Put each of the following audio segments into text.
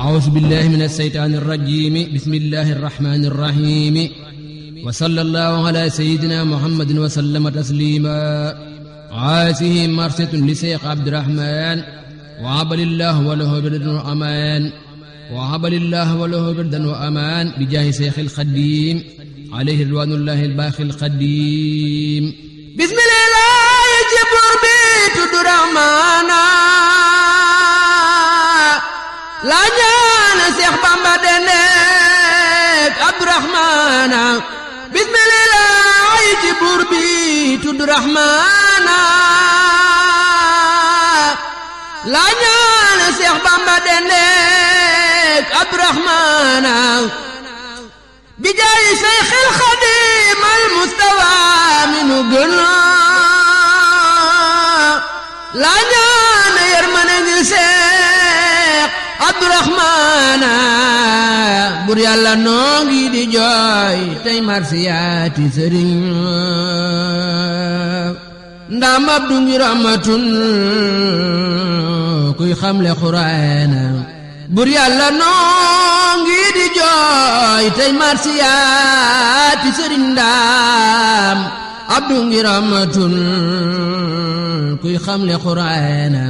أعوذ بالله من الشيطان الرجيم بسم الله الرحمن الرحيم وصلى الله على سيدنا محمد وسلم تسليما هذه مرسة لشيخ عبد الرحمن وعبد الله وله برد وأمان وعبد الله وله برد وأمان بجاه شيخ الخديم عليه رضوان الله الباقي القديم بسم الله جبر بيت درمانا لا ñaana Seex Bamba denek Abdurahmaana bismillah ci buur bi tudd Rahmaana la ñaana Seex Bamba denek Abdurahmaana bi jaay Seyxil Xadim al Mustafa minu gën la ñaana yërmande ngi Abdurahmaana bur Yàlla noo ngi di jooy tey marsiyaati sëriñ ndam Abdu ngi ramatun kuy xamle Qur'aana bur Yàlla noo ngi di jooy tey marsiyaati sëriñ ndam Abdu ngi ramatun kuy xamle Qur'aana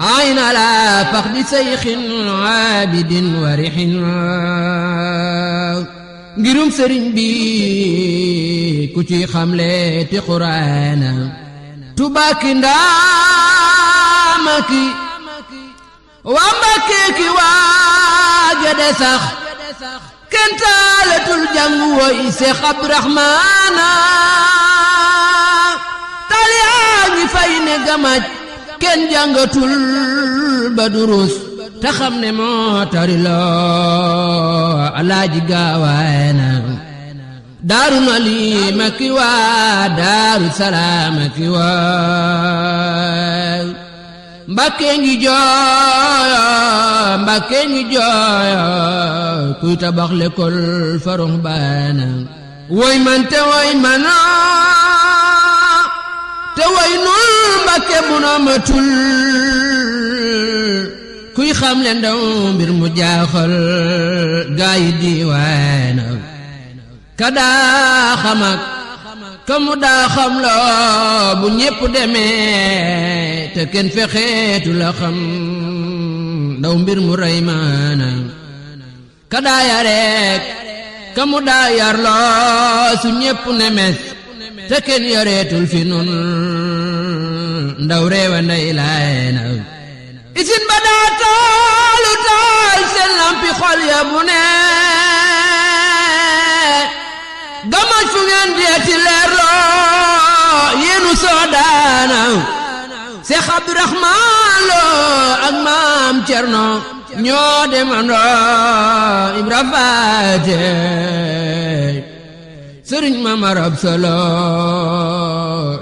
عين على فخد شيخ عابد ورح ngirum sëriñ bi ku ci xamle ti Qur'aana tubaki ndaamaki waa Mbàkke ki waa Gede sax kenn taalatul jàng woy Seex Abdurahmaana taal yaa ngi fay ne gamaj kenn jàngatul ba durus te xam ne moo tari loo Alaaji Gaawaana Daaru Nalima ki waa Daaru Salaam ki waa Mbàkke ngi jooyo Mbàkke ngi jooyo kuy tabax lekol fa Ruhbaana woy man te woy mana te way nul Mbàkke bu na matul kuy xam le ndaw mbir mu jaaxal gaay diiwaana ka daa xamak ka mu daa xam loo bu ñépp demee te kenn fexeetu la xam ndaw mbir mu rey maana ka daa yareek ka mu daa yar loo su ñépp nemes te kenn yoreetul fi nun ndaw réewa ndey laayna isin ba daa taalu taal seen lampi xol ya bu ne gamaj fu ngeen deeti leerloo yéenu soodaana Seex Abdurahmaan Lo ak maam Cerno ñoo demandoo Ibra Faate sëriñ ma marab solo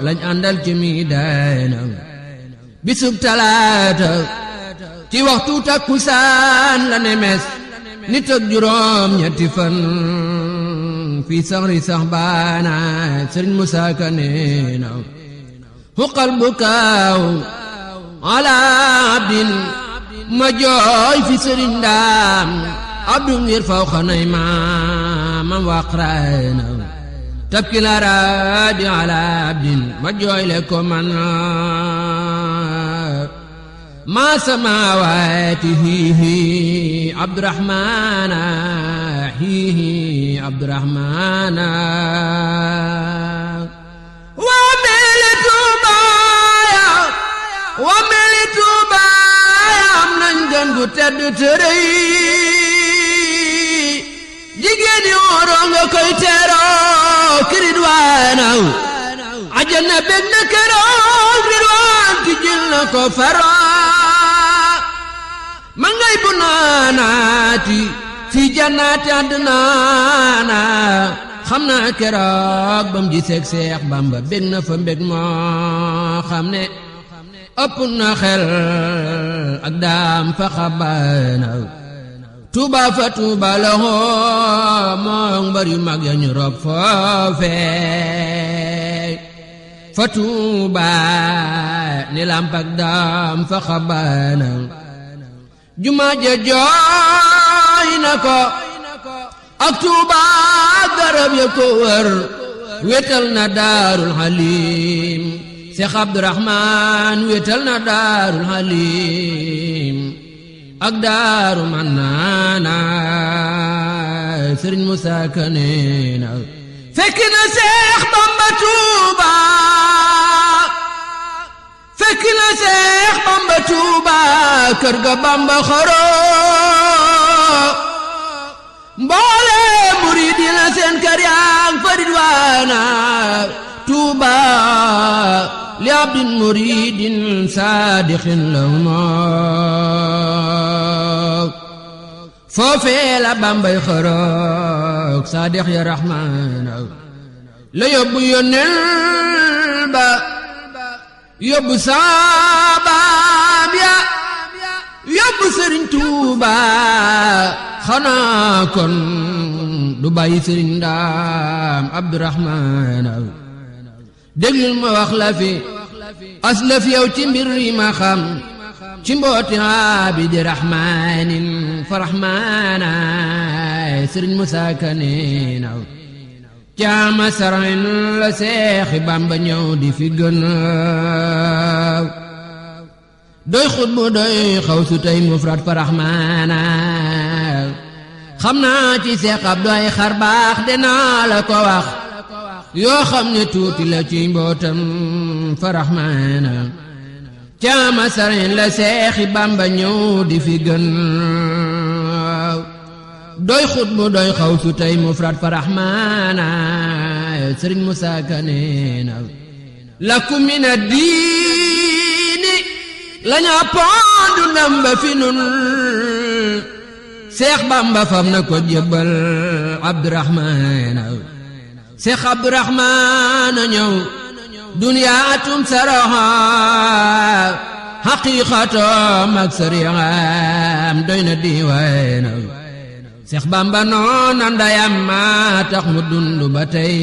lañ àndal ci mi daana bisub talaata ci waxtu takkusaan la nemes nit ak juróom ñetti fan fi saxri sax baana sëriñ Musaa Ka neena huqal bukaaw ala abdin ma jooy fi sëriñ ndaam abdu ngir faw xanay maamam waqraana tabki la raadi ala abdin ma jooyle ko man ma samaawaati hiihi Abdurahmaana hiihi Abdurahmaana waa meele Tuubaaya waa meele Tuubaaya am nañ gan gu tedd tërëy jigéen yi wóoroo nga koy teeroo ki Ridwaana ajana bég na keroog Ridwaan ti jil na ko faroo ma ngay bu naanaati fi jannaati adnaana xam naa keroog bam giseeg Seex Bamba bég na fa mbég moo xam ne ëpp na xel ak daam fa xabaana Tuuba fa Tuuba la hoo moom mbari mag ya ñu rob foofee fa Tuuba ni lampak daam fa xabaana juma ja jooy na ko ak Tuuba garab ya ko wër wéetal na Daarul Halim Seex Abdurahmaan wéetal na Daarul Halim ak Daaru Mannaana Sëriñ Musaa Ka nee na fekk na Seex Bamba Tuuba fekk na Seex Bamba Tuuba kër ga Bamba xaro mboole murid yi na seen kër yaang fa ridwaana Tuuba li abdin muridin saadixin lahuma foofee la Bambay xarook saadix ya raxmaana la yóbbu yónneel ba yóbbu saabaam ya yóbbu Sëriñ Tuuba xanaa kon du bàyyi Sëriñ Ndaam Abdurahmaan déglul ma wax la fi aslaf yow ci mbir yi ma xam ci mbooti abidi rahmaanin fa rahmaana Sëriñ Musaa Ka nee na caama sarain la Seexi Bamba ñëw di fi gën doy xutbu doy xawsu tey mufrad fa rahmaana xam naa ci Seex Abdu ay xar baax dinaa la ko wax yoo xam ne tuuti la ci mbootam fa rahmaana caama sarain la Seexi Bamba ñëw di fi gën doy xutbu doy xawsu tey mufrad fa rahmaana Sëriñ Musaa Ka nee na lakum min ad-diini lañu pondu ndamba fi nun Seex Bamba fam na ko jébbal Abdurahmaan Seex Abdurahmaan ñëw duniyaa atum saraha haqiiqatam ak sariyaam doy na diiwaan Seex Bamba noona ndayam maa tax mu dundu ba tey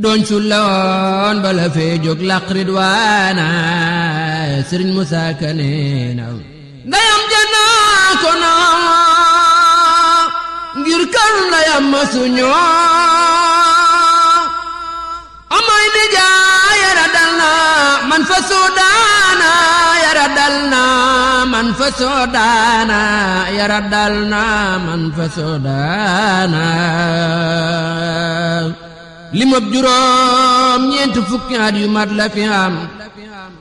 doñ su lawoon bala fee jóg laq ridwaana Sëriñ Musaa Ka nee na ndayam janaa ko naa ngir kër ndayam ma suñoo amay di jaa yara dal na man fa soodaana yara dal na man fa soodaana yara dal na man fa soodaana limab juróom ñeent fukki at yu mat la fi am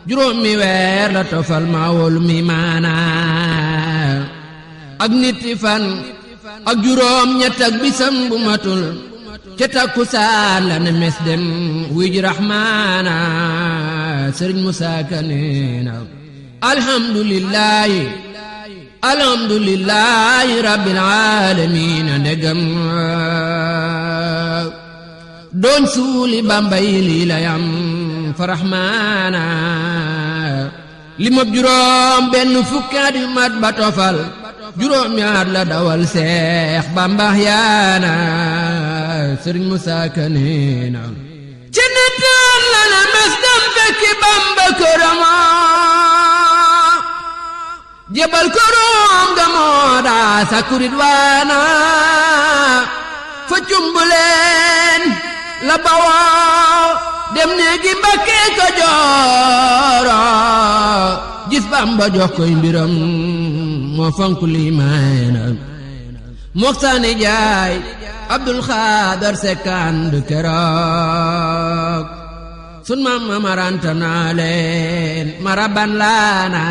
juróom mi weer la tofal ma wolu mi maana ak niti fan ak juróom ñett ak bisam bu matul ca takkusaan la ne mes dem wuy ji rahmaana Sëriñ Musaa Ka nee na alhamdulillahi alhamdulillahi rabbil aalamiin ndegam doon suuli Bamba yi lii la yam fa rahmaana li mab juróom benn fukki at yu mat ba tofal juróom ñaar la dawal Seex Bamba yaana Sëriñ Musaa Ka nee na ci nittaan la na mes dem fekki Bamba kërama jebal këram ga moo daa sakku ridwaana fa cumbuleen la bawoo dem néegi Mbakke Kajoor gis Bamba jox koy mbiram moo fonk liimaan mook saani jaay Abdul Xaadar Sekand keroog sun maam maranta naa leen maraban laana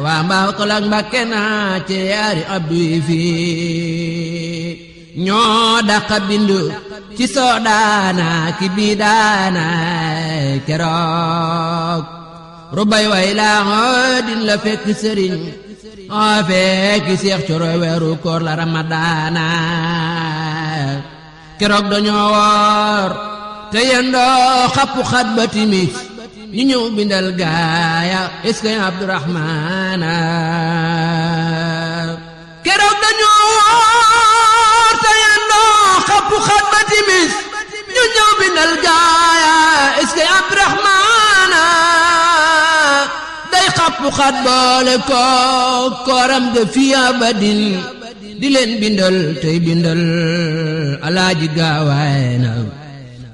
waa mbaaw kolak Mbakke naa ci yaari abdu yi fii ñoo daqa bindu ci soodaana ki biidaana keroog rubay way laa din la fekk sëriñ a fekk Seex Coro weeru koor la ramadaana keroog dañoo woor te yendoo xappu xat ba timis ñu ñëw bindal gaaya est-ce que Abdurahmaana keroog dañoo woor te yendoo xappu xat ba timis ñu ñëw bindal gaaya est-ce que Abdurahmaana day xapp bopp xat boole kooram ga fi abadin di leen bindal tey bindal alaaji gaawaay na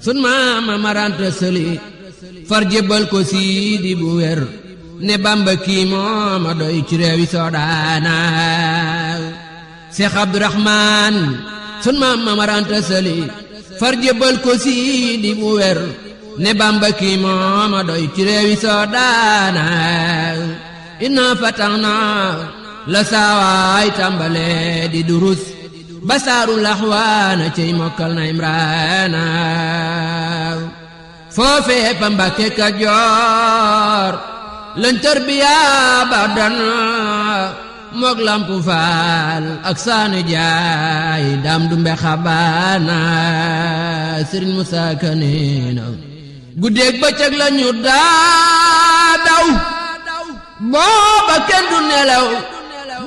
sun maama maranta sëli far jébbal ko siidi bu wér ne bamba kii mooma doy ci réewi soodaana Seex Abdurahmaan sun maama maranta sëli far jébbal ko siidi bu wér ne bamba kii mooma doy ci réewi soodaana inna fataxna la saawaay tàmbale di durus basaaru laxwaana cey mokkal na imraana foofee fa Mbàkke Kajoor lañ tarbiya ba dan mook lampu faal ak saanu jaay daam dumbe xabaana Sëriñ Musaa Ka neena guddeeg bëccëg lañu daa daw booba kenn du nelaw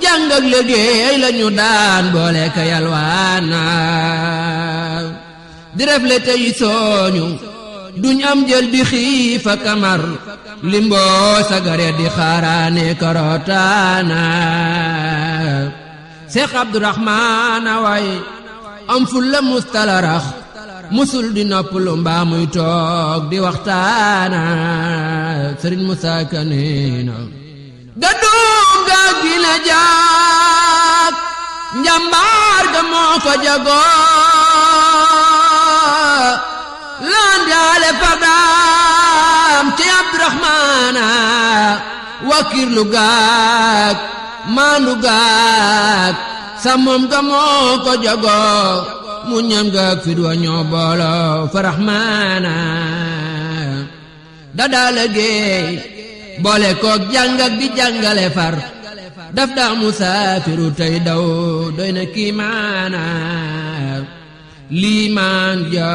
jàng ak liggéey lañu daan boole ka yalwaana di refle tey sooñu duñ am jël di xiif ak kamar limboo sagare di xaaraane karotaana Seex Abdurahmaan way am fulla mustalarax musul di noppalu mbaa muy toog di waxtaana Sëriñ Musaa Ka neena gadduum ga gi la jaag njambaar ga moo ko jagoo laan jaale fardaam ci Abdurahmaana wakiirlu gaag maandu gaag sàmmoom ga moo ko jagoo mu ñam gaag fit wa ñoo boolo fa Rahmaana dadaa liggéey boole koog jàng ak di jàngale far daf daa musaafiru tey daw doy na kiimaana liimaan ja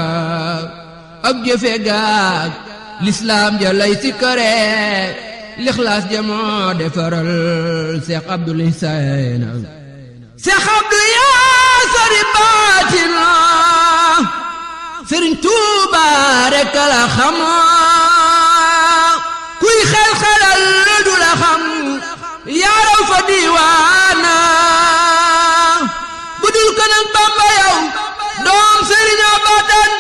ak jëfe gaag lislaam ja lay sikkare lixlaas ja moo defaral Seex Abdul Ihsaan Seex Abdu yaa sori baatin Sëriñ Tuubaa rekk la xamoo kuy xel-xelal du la xam yaa raw fa diiwaana bu dul ko nag Bamba yow doom sëriñ abadan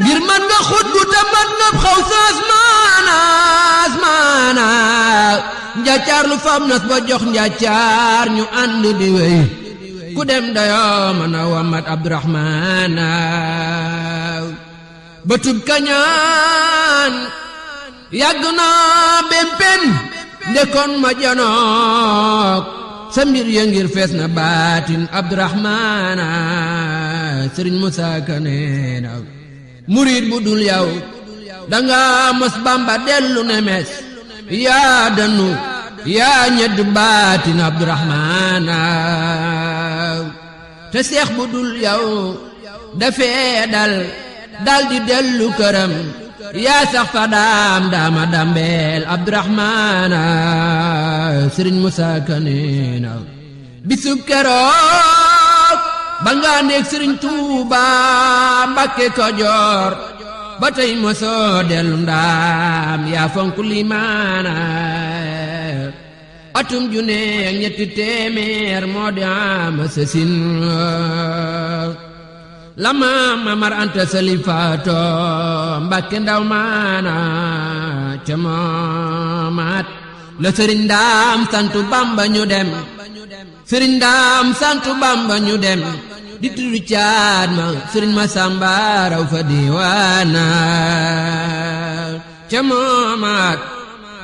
ngir man nga xut bu te man nga xaw saas maana njaacaar lu fam nas ba jox njaacaar ñu ànd di wey ku dem dayoo mën a wamat Abdurahmaana ba tub kañaan yàgg na bempen ndekoon ma janook sa mbir ya ngir fees na baatin Abdurahmaana Sëriñ Musaa Ka neena murid bu dul yow danga mos Bamba dellu ne mes yaa danu yaa ñedd baatin Abdurahmaana te seex bu dul yow dafee dal di dellu këram yaa sax fa daama dambeel Abdurahmaana Sëriñ Musaa Ka neena bisub keroog ba nga nekk Sëriñ Tuubaa Mbàkke Kajoor ba tey mosoo dellu ndaam yaa fonk limaana atum junne ak ñetti téeméer moo di am sasin la maam Mamar Anta Sali faato Mbàkke ndaw maana ca moomaat la Sëriñ Ndaam santu Bamba ñu dem Sëriñ Ndaam santu Bamba ñu dem di tuddu caat ma Sëriñ Masamba raw fa diiwaana ca moomaat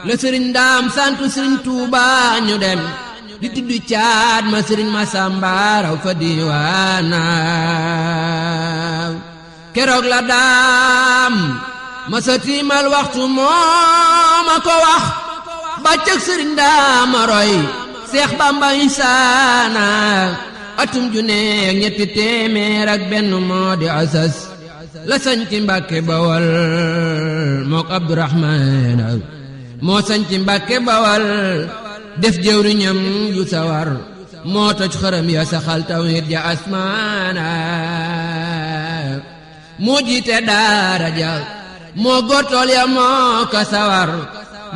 la Sëriñ Ndaam santu Sëriñ Tuubaa ñu dem di tuddu caat ma Sëriñ Masamba raw fa diiwaana keroog la daam ma sa tiimal waxtu mooma ko wax bàccëg Sëriñ Ndaam a roy Seex Bamba insaana atum junne ak ñetti téeméer ak benn moo di asas la sañci Mbàkke Bawal mook Abdurahmaan moo sañci Mbàkke Bawal def jëwriñam ju sawar moo toj xërëm ya saxal tawhid ja asmaana moo jiite daara ja moo góor tool ya moo ka sawar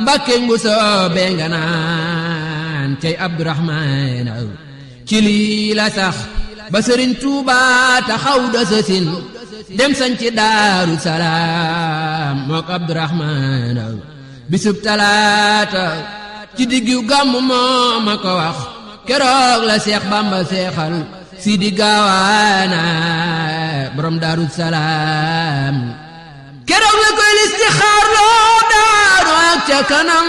Mbàkke ngu soobee nga naan cey Abdurahmaan ci lii la sax ba Sëriñ Tuuba taxaw da sësin dem sañ ci Daaru Salaam mook Abdurahmaan bisub talaata ci diggu gàmmu moo ma ko wax keroog la Seex Bamba seexal Sidi Gaawaana borom Daaru Salaam keroog la koy listixaar loo daaru ak ca kanam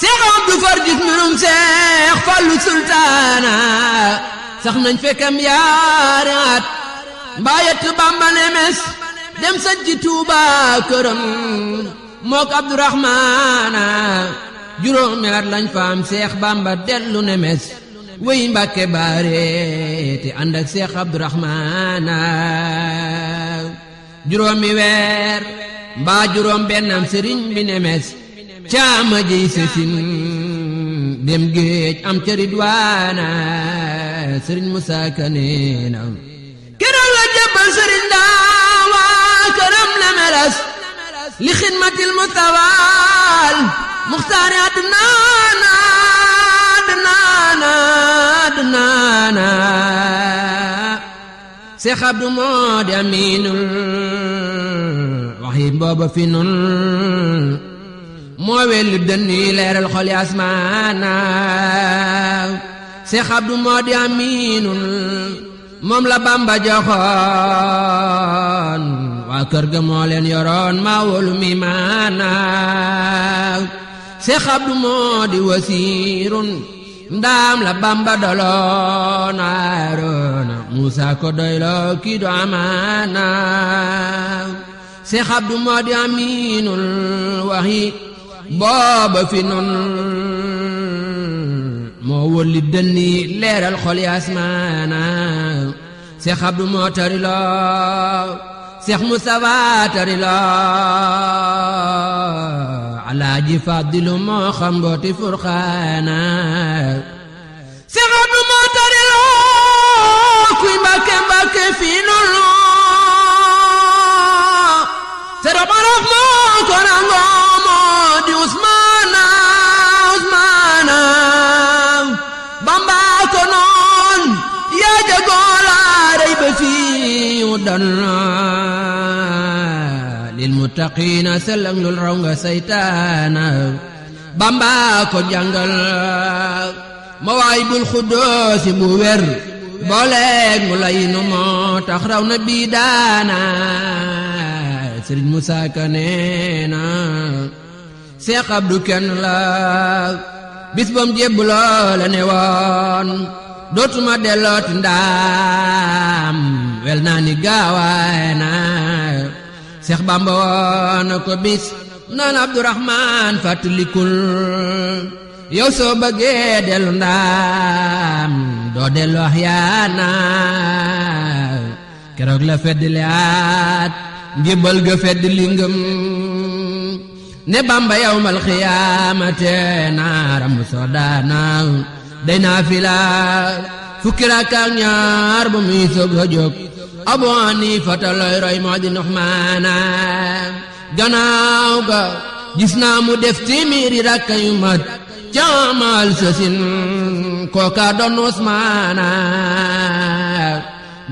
Seex Abdu far gis mbirum Seex Fallu Sultaana sax nañ fekkam yaari at mbaa yett Bamba ne mes dem sañ ci Tuuba këram mook Abdurahmaana juróomi at lañ faam Seex Bamba dellu ne mes wéy Mbàkke baare te ànd ak Seex Abdurahmaana juróomi weer mbaa juróom bennam sëriñ bi ne mes caama jëy sësin dem géej am ca Ridwaana sëriñ Musaa Ka neena keroog la jébbal sëriñ daawa këram la melas li xidmatil Mustafaal muxtaari adnaana Seex Abdu moo di amiinul waxi booba fi nun moo welli dënni leeral xoli asmaana Seex Abdu moo di amiinul moom la Bamba joxoon waa kër ga moo leen yoroon maa wolu mi maana Seex Abdu moo di wasiirun ndaam la Bamba doloon Aaroona Muusaa ko doyloo kii du amaana Seex Abdu moo di amiinul waxi booba fi nun moo wëlli dënni leeral xoli asmaana Seex Abdu moo tariloo Seex Mustafaa tariloo Alaaji Fadilu moo xam mbooti Furqaana Seex Abdu moo tariloo kuy Mbàkke Mbàkke fi nun Seex Baraf moo ko nangoo moo di Usmaana Bamba ko noon yaa jagoo laa rey ba fii u dan lil muttaqiina sellang lul raw nga saytaana Bamba ko jàngal Mawaahibul Quddoosi bu wér booleeg mu lay nu moo tax raw na bii daana Sëriñ Musaa Ka neena Seex Abdu kenn la bis bam jébbuloo la ne woon dootuma dellooti ndaam wel naa ni Gaawaana Seex Bamba woon ko bis naan Abdurahmaan fàttalikul yow soo bëggee dellu ndaam doo dellu Axyaana keroog la fedd li aat njébbal ga fedd li ngëm ne Bamba yawmal xiyaamate naaram soodaana day naa fi la fukki rakka ak ñaar ba muy soog a jóg Abu Haniifata looy roy moo di Nuxmaana gannaaw ga gis naa mu def téeméeri rakka yu mat caamal sasin kooka doon Usmaana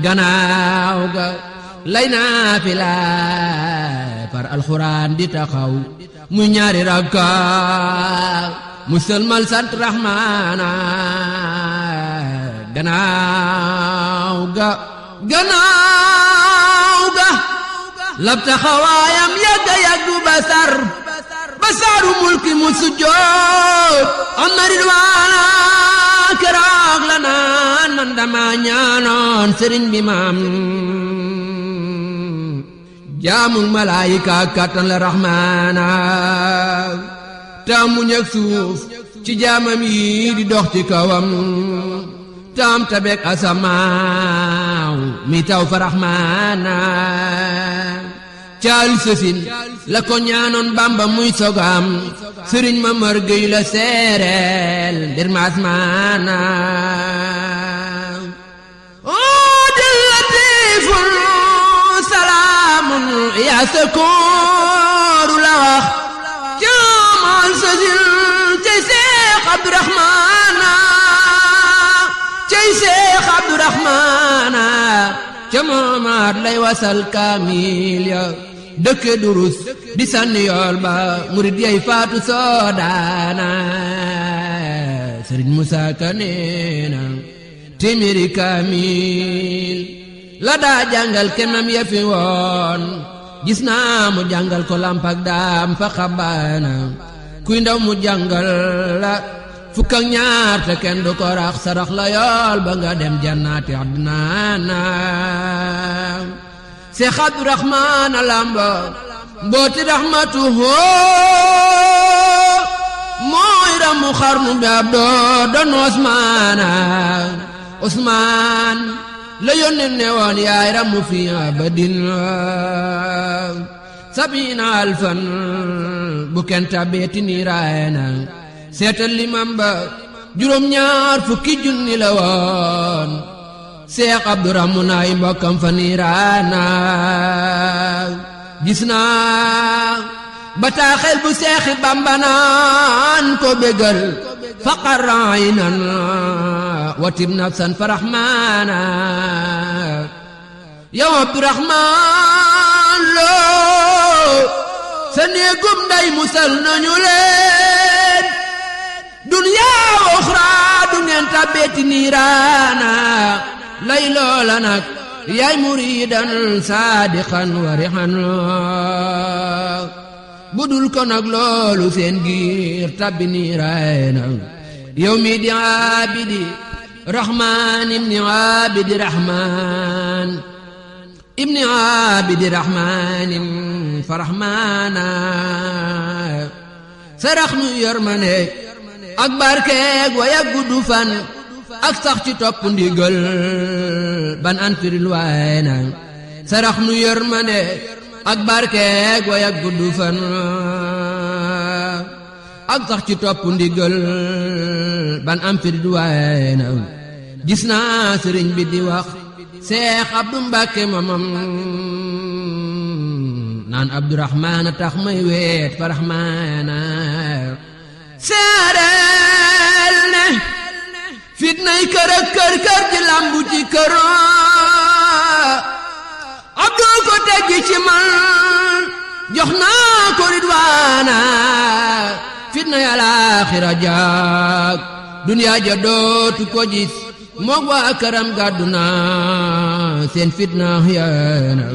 gannaaw ga lay naa fi la par alxuraan di taxaw mu ñaari rakka mu sëlmal sant Rahmaana gannaaw ga lab taxawaayam yàgga yàggu basaaru mulki mu sujjoot am na Ridwaana keroog la naan man dama ñaanoon sëriñ bi maam jaamul malaayika kàttan la Rahmaana taam mu ñëg suuf ci jaamam yi di dox ci kawam taam tabek asamaaw mi taw fa Rahmaana caal sësin la ko ñaanoon Bamba muy sogam sëriñ ma mërgëy la seereel ndir ma asmaana salaamun yaa sakooru la wax wal sasil cey Seex Abdurahmaana cey Seex Abdurahmaana ca moomaat lay wasal kaamil ya dëkke durus di sànni yool ba murid yay faatu soodaana Sëriñ Musaa Ka neena téeméeri kaamil la daa jàngal kemam ya fi woon gis naa mu jàngal ko lampak daam fa xabaana kuy ndaw mu jàngal la fukk ak ñaar te kenn du ko rax sarax la yool ba nga dem jannaati adnaana Seex Abdurahmaan lamba mbooti rahmatu hoo mooy ramu xarnu bi ab doo doon Usmaan la yónnee ne woon yaay ramu fi abadin sabiina alfan bu kenn tabeeti niiraana seetal limam ba juróom-ñaar fukki junni la woon Seex Abdurahmaan ay mbokkam fa niiraana gis naa bataaxel bu Seexi Bamba naan ko bégal faqar aynan watib nafsan fa rahmaana yow Abdurahmaan loo sa néegum nday musal nañu leen duniyaa wa uxraa du ngeen tabbeeti niiraana lay loola nag yaay muridan saadiqan warihan budul ko nag loolu seen giir tabbi niiraana yow mi di abidi rahmaan ibni abidi rahmaan ibni abidi rahmaan fa rahmaana sarax nu yërmande ak barkeeg way ak guddu fan ak sax ci topp ndigal ban an firil waayna sarax nu yërmande ak barkeeg way ak guddu fan ak sax ci topp ndigal ban am firil waayna gis naa sëriñ bi di wax Seex Abdu Mbàkke mamam naan Abdurahmaan tax may weet fa rahmaana seereel ne fitnay kër ak kër kër ji lambu ci kër Abdu ko teggi ci man jox naa ko ridwaana fitnay alaaxira jaag duniyaa ja dootu ko gis moog waa këram gàddu naa seen fitna yaana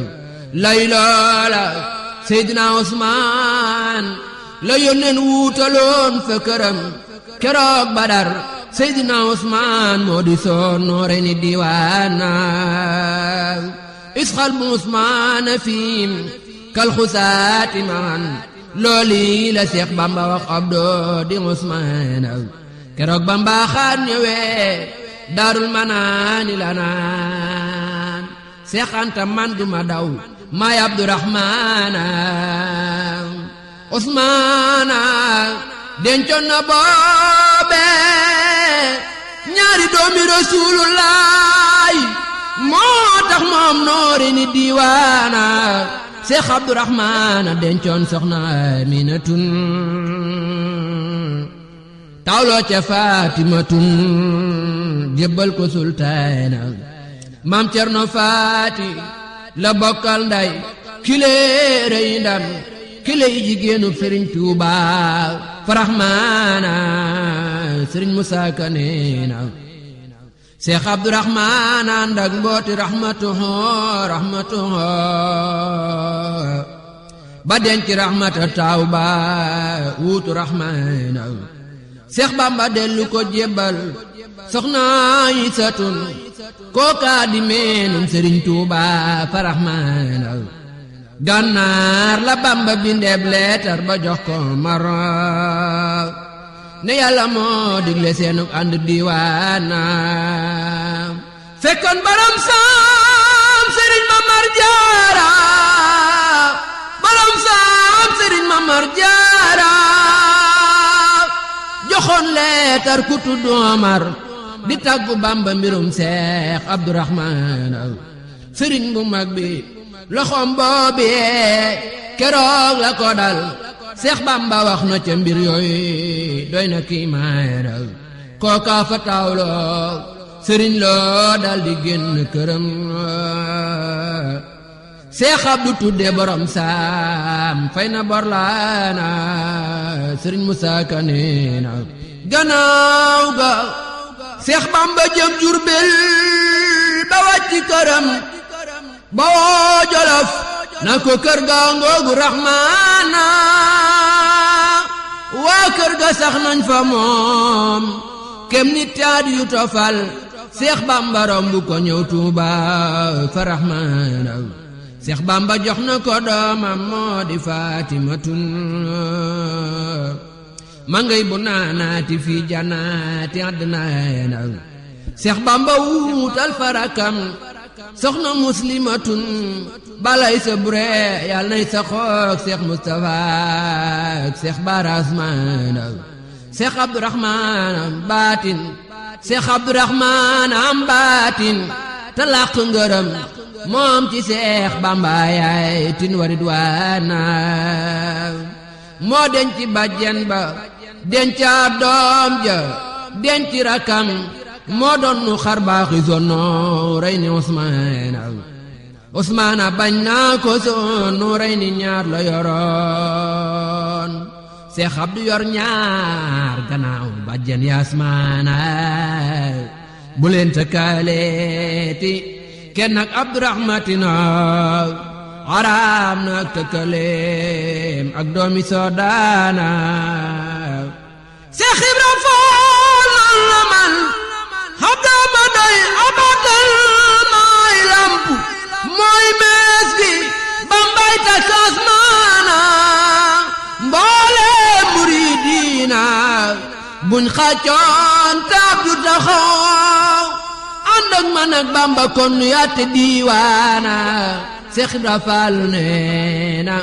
lay loola Seydina Usmaan la yónneen wuutaloon fa këram keroog Badar Seydina Usmaan moo di soon noore ni diiwaana isxal bu Usmaan fiim kal xusaati man looli la Seex Bamba wax Abdoo di Usmaan keroog Bamba xaar ñëwee daarul manaani la naan Seex Anta man duma daw maay Abdurahmaana Usmaana dencoon na boobe ñaari doomi Rasuulullaay moo tax moom noore ni diiwaana Seex Abdurahmaana dencoon soxna Aminatun tawloo ca Faatimatun jébbal ko sultaana maam Cerno Faati la bokkal nday kileere yi ndam kile yi jigéenu Sëriñ Tuuba fa rahmaana Sëriñ Musaa Ka neena Seex Abdurahmaan ànd ak mbooti rahmatuhu ba denc rahmata taw ba wuutu rahmaana Seex Bamba dellu ko jébbal soxna Aysatun kookaa di meenum Sëriñ Tuuba fa rahmaana Gànnaar la Bamba bindeeb leetar ba jox ko Mara ne Yàlla moo digle seenuk ànd diiwaana fekkoon borom saam Sëriñ Mamar Jaara borom saam Sëriñ Mamar Jaara joxoon leetar ku tudd Omar di tàggu Bamba mbirum Seex Abdurahmaan sëriñ bu mag bi loxoom boobee keroog la ko dal Seex Bamba wax na ca mbir yooyu doy na kii maaral kooka fa taawloo sëriñ loo dal di génn këram Seex Abdu tudde borom saam fay na bor laana sëriñ Musaa Ka neena gannaaw ga Seex Bamba jëm Jurbel ba wàcci këram ba woo Jolof na ko kër ga ngoogu Raxmaana waa kër ga sax nañ fa moom kem nit taat yu tofal Seex Bamba romb ko ñëw Tuuba fa Raxmaana Seex Bamba jox na ko doomam moo di Faatimatun ma ngay bu naanaati fi jannaati adnaana Seex Bamba wuutal farakam soxna Muslimatun balay sa bure yal nay sa xoog Seex Mustafa ak Seex Barasmaan Seex Abdurahmaan am baatin Seex Abdurahmaan am baatin te làq ngërëm moom ci Seex Bamba yaay tin warit waana moo denc bàjjen ba denca doom ja denc rakam moo doon nu xar baaxi Zunnu Rayni Usmaana bañ naa ko Zunnu Rayni ñaar la yoroon Seex Abdu yor ñaar gannaaw bàjjen Yasmaana bu leen tëkkaleeti kenn ak Abdurahmatina araam na ak tëkkaleem ak doomi Sodaana Seex Ibra Faal la man xabdaa ma doy abatal maay lamp mooy mees gi Bambay tas asmaana mboole muridiina buñ xàccoon taab du taxaw ànd ak man ak Bamba kon nu yatte diiwaana Seex Ibra Faal neena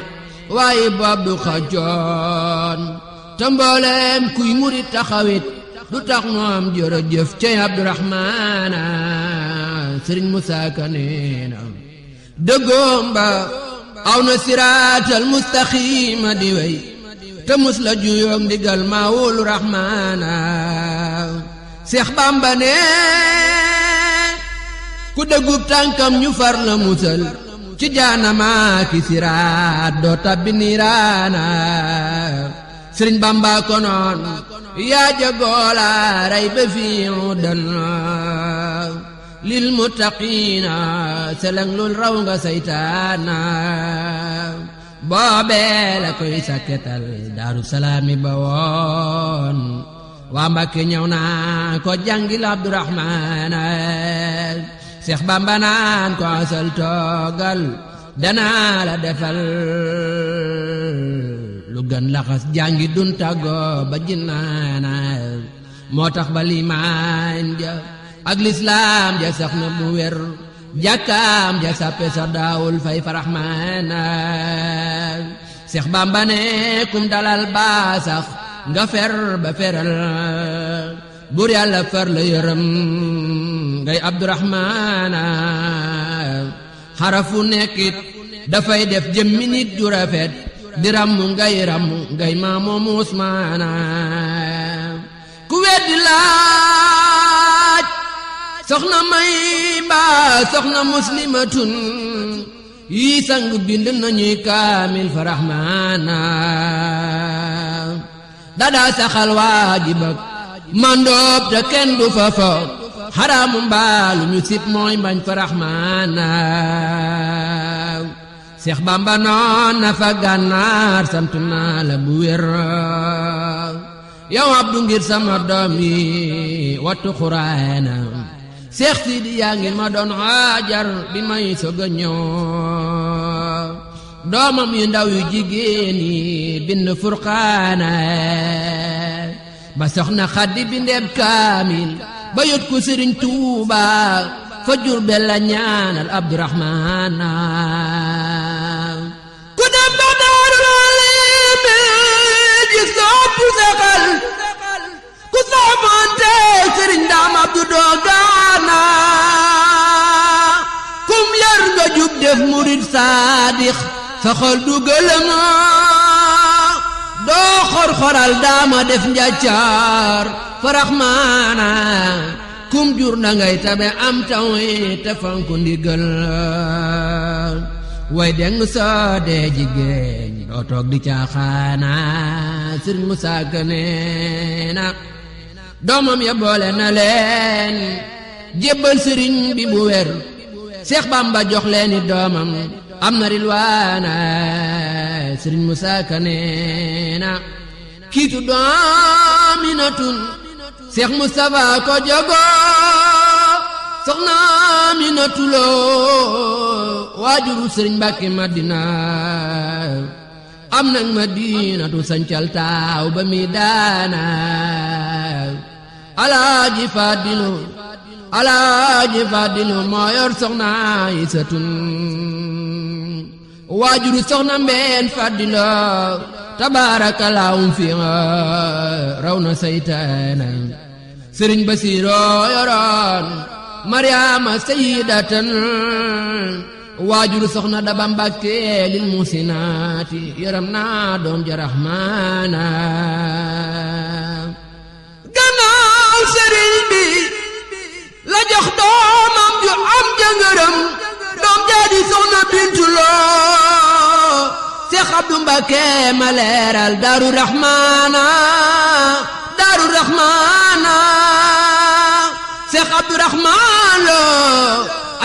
waaye boob du xàccoon te mbooleem kuy murit taxawit du tax nu am jërëjëf cey Abdurahmaana sëriñ Musaa Ka neena dëggoom ba aw na siraatal mustaqiima di wey te mus la juyoog ndigal maa wóolu Rahmaana Seex Bamba ne ku dëggub tànkam ñu far la musal ci jaanama ki siraat doo tabbi niiraana Sëriñ Bamba ko noon yaa jagoola ray ba fiiw dan lil muttaqiina seleng lul raw nga saytaana boobee la koy sakketal Daaru Salaami ba woon waa Mbàkke ñëw naa ko jàngil Abdurahmaana Seex Bamba naan ko asal toogal danaa la defal lu gën laxas jàngi dun tàggoo ba jinnaana moo tax ba liimaan ja ak lislaam ja sax na bu wér jàkkaam ja sàppe sa daawul fay fa Rahmaana Seex Bamba ne kum dalal baa sax nga fer ba feral bur Yàlla fer la yërëm ngay Abdurahmaana xarafu nekkit dafay def jëmmi nit ju rafet di rammu ngay maamoom Usmaana ku weddi laaj soxna May mbaa soxna Muslimatun yi sang bind nañuy kaamil fa Rahmaana dadaa saxal waajibak mandoob te kenn du fa fo xaraamu mbaalu ñu sib mooy mbañ fa Rahmaana Seex Bamba noon na fa gànnaar sant naa la bu wér yow Abdu ngir sama doom yi wattu Xuraana Seex Sidi yaa ngi ma doon xaajar bi may soog a ñëw doomam yu ndaw yu jigéen yi bind Furqaana ba soxna Xadi bindeeb kaamil ba yot ko Sëriñ Tuuba fa Jurbel la ñaanal Abdurahmaana ku dem ba Daarul Alim ji sopp saxal ku saamonte Sëriñ Daam Abdu Doogaana kum yar nga jub def murid saadix sa xol du gëlëma doo xor-xoral daama def njaccaar fa raxmaana kum jur na ngay tabe am tawit te fanku ndigal way deng soo dee jigéen doo toog di caaxaana Sëriñ Musaa Ka neena doomam ya boole na leen jébbal sëriñ bi bu wér Seex Bamba jox leeni doomam am na rilwaana Sëriñ Musaa Ka neena kiitu doominatun Seex Mustafa ko jogo soxna Aminatu Lo waajuru Sëriñ Mbàkke Madina am nag Madinatu sancal taaw ba mi daana Alaaji Fadilu moo yor soxna Aysatun waajuru soxna Mbeen Fadilo tabaarakallaahu fi raw na saytaana Sëriñ Basiiro yoroon Mariama sayyidatan waajuru soxna Daba Mbàkke lil musinaati yaram naa doom ja Rahmaana gannaaw sëriñ bi la jox doomam ju am jëngërëm doom jaa di soxna Bintu Lo Seex Abdu Mbàkke ma leeral Daaru Rahmaana Seex Abdu Rahmaan Lo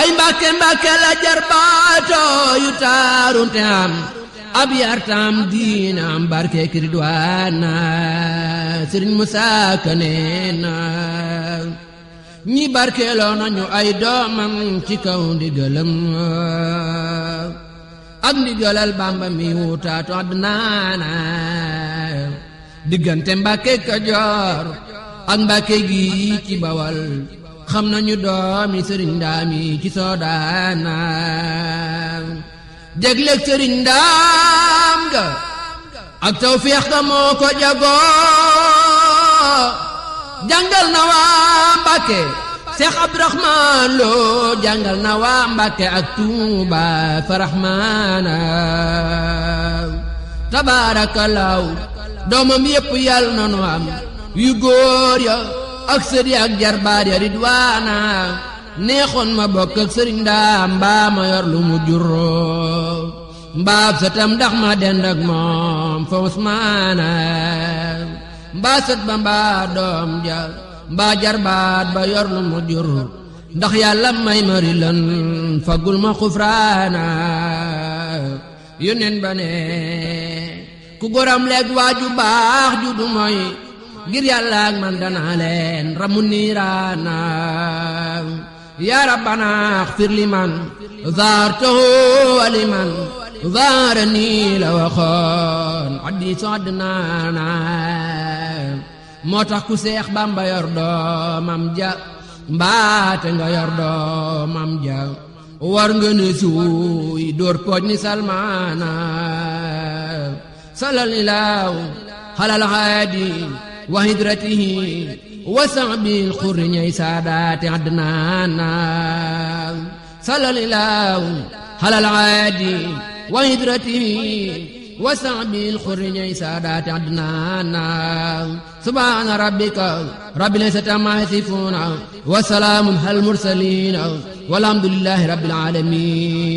ay Mbàkke Mbàkke la jarbaato yu taarunte am ab yartam diina am barke kiridwaana Sëriñ Musaa Ka neena ñi barkeeloo nañu ay doomam ci kaw ndigalam ak ndigalal Bamba mi wutaatu adnaana diggante Mbàkke Kajoor ak Mbàkke gi ci Bawal xam nañu doomi Sëriñ Ndaam yi ci Soodaana jégleeg Sëriñ Ndaam ga ak tawfeex ga moo ko jagoo jàngal na waa Mbàkke Seex Abdurahmaan Lo jàngal na waa Mbàkke ak Tuuba fa Rahmaana tabaarakallaahu doomam yépp yàlla nanu am yu góor ya ak sëri ak jarbaar ya ridwaana neexoon ma bokk ak Sëriñ Ndaam mbaa ma yor lu mu juroo mbaab sa tam ndax ma dend ak moom fa Usmaana mbaa sët ba mbaa doom ja mbaa jarbaat ba yor lu mu jur ndax yàlla may mari lan fagul ma xufraana yónneen ba ne ku goram leeg waaju baax ju du moy ngir yàlla ak man danaa leen ramu niiraana yaa rabbana axfir liman zaartahu wa liman zaarani la waxoon hadiisu adnaana moo tax ku Seex Bamba yor doomam ja mbaate nga yor doomam ja war nga ne suuy door pooj ni Salmaana sallallahu alal haadi wa hidratihi wa sahbil xurri ñay saadaati adnaana sallallahu alal haadi wa hidratihi wa sahbil xurri ñay saadaati adnaana subhaana rabbika rabbil izzati ammaa yasifuuna wa salaamun alal mursaliina walhamdulillaahi rabbil aalamiin